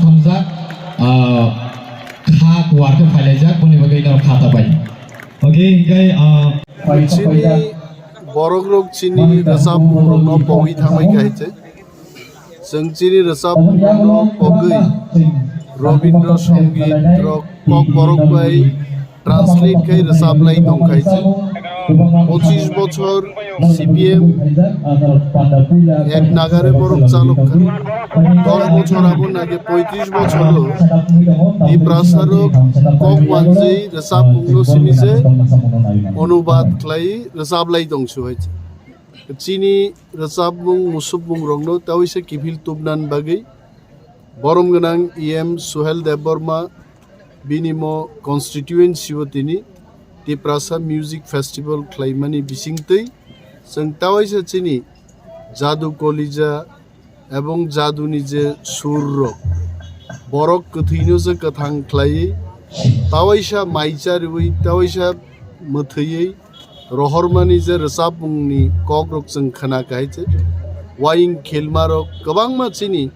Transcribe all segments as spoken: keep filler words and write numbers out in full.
Hamjak, ah, kha kuar khe phailaijak, boni bagwi norok kha ta bai. Okay, hinkhe, ah, Chini borok rok chini rwchapmung rok no pogwi thangwi kahai se. Chwng chini rwchapmung rok no pogwi Robindra Songit rok kok borok bai translate khai rwchap lai tong khai se. Pochis bochor C P M ek nagare borok chalok kha. Dos bochor abo nage poitris bochor o Tiprasa rok kok manjwi rwchapmung no simi se onubad khlai rwchap lai tong su hai se. Chini rwchapmung musukmung rokno tawi se kiphil tubnan bagwi borom gwnang E M Suhel Debbarma bini mo constituency o tini Tiprasa Music Festival khlaimani bisingtwi chwng tawi se chini Jadu Kolija ebong jaduni je sur rok, borok kwthwino se kwthang khlaiwi, tawaisa mai chariwi, tawaisa mwthwiwi rohormani je rwchapmungni kokrok chwng khna kahai se. Waying khilmarok kwbangma chini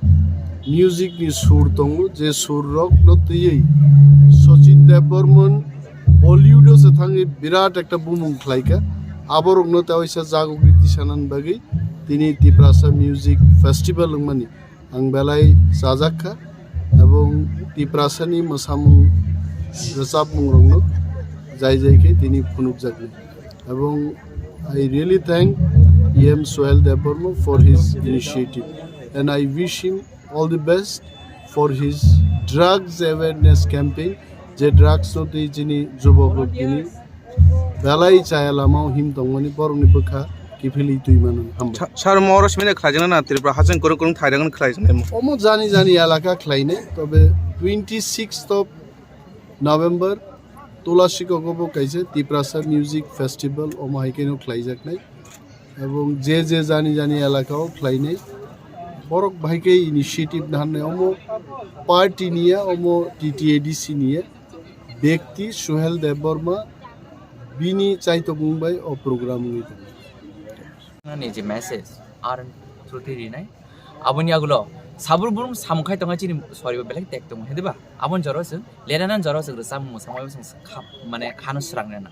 music ni sur tongo, je sur rokno twiwi Sachin Debbarman Bollywood o se thangwi birat ekta bumung khlaikha. Aborokno tawaisa jagogwi tisanan bagwi tini Tiprasa Music Festival wngmani ang belai chajak kha, ebong Tiprasani mwsamung rwchapmung rokno jai jai khe tini phunukjaknai. Ebong I really thank E M Suhel Debbarma for his initiative and I wish him all the best for his drugs awareness campaign, je drugs no twi chini jubok rok tini belai chaya lama o him tongmani borokni bwkha kiphilwi twi mano. Hambai. Sa-, sir, mo oro simi khlaijaknai na Tripura hachang kwrwng kwrwng thairang khlaijaknai mo? Omo jani jani elaka khlainai, tobe twenty sixth of November Tulashikok obo kaisa Tiprasa Music Festival omo hai khe no khlaijaknai. Ebong je je jani jani elaka o khlainai. Borok bahai khe initiative naharnai omo party niya, omo T T A D C niya. Bekti Suhel Debbarma bini chaitokmung bai o program wngwi tongo. Nini je message ar through twi rinai. Aboni agulo sabur burum samung khai tongnai chini sorry bo belai tek tongo, hediba? Aboni jora chwng, leranan jora chwng rwchapmung mwsamung bai chwng kha-, mane khano swrang rena.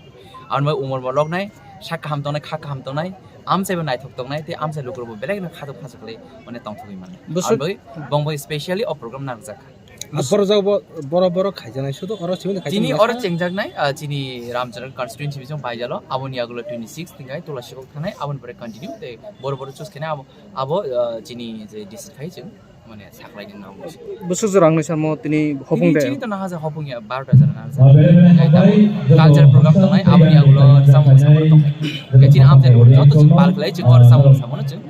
Aboni bai umor bo loknai, sak kaham tongnai, kha kaham tongnai, amchai bo naithok tongnai, tei amchai lukurok bo belai no khato khaso khlai mane tongthogwi mannai. Bwswk- Aboni bai bong bai specially o program narwkjak kha. Ah, borok jaga bo, borok, borok khaijaknai, sudu oro simi khaijaknai. Chini oro chengjaknai, ah, chini Ramcharan constituency bising baijalo, aboni agulo twenty six tingkai Tulashikok thanai, aboni pore continue, tei boro boro choose khenai abo, abo, ah, chini je district hai chwng, mane, saklai nang nang. Bwswk jora wngni samo tini hopung de? Chini to naha ja hopung ya, barota jora naha ja. Culture program tongnai, aboni agulo samung samung tongnai. Khe chini amchai joto chwng pal khlai, chwng oro samung samung chwng.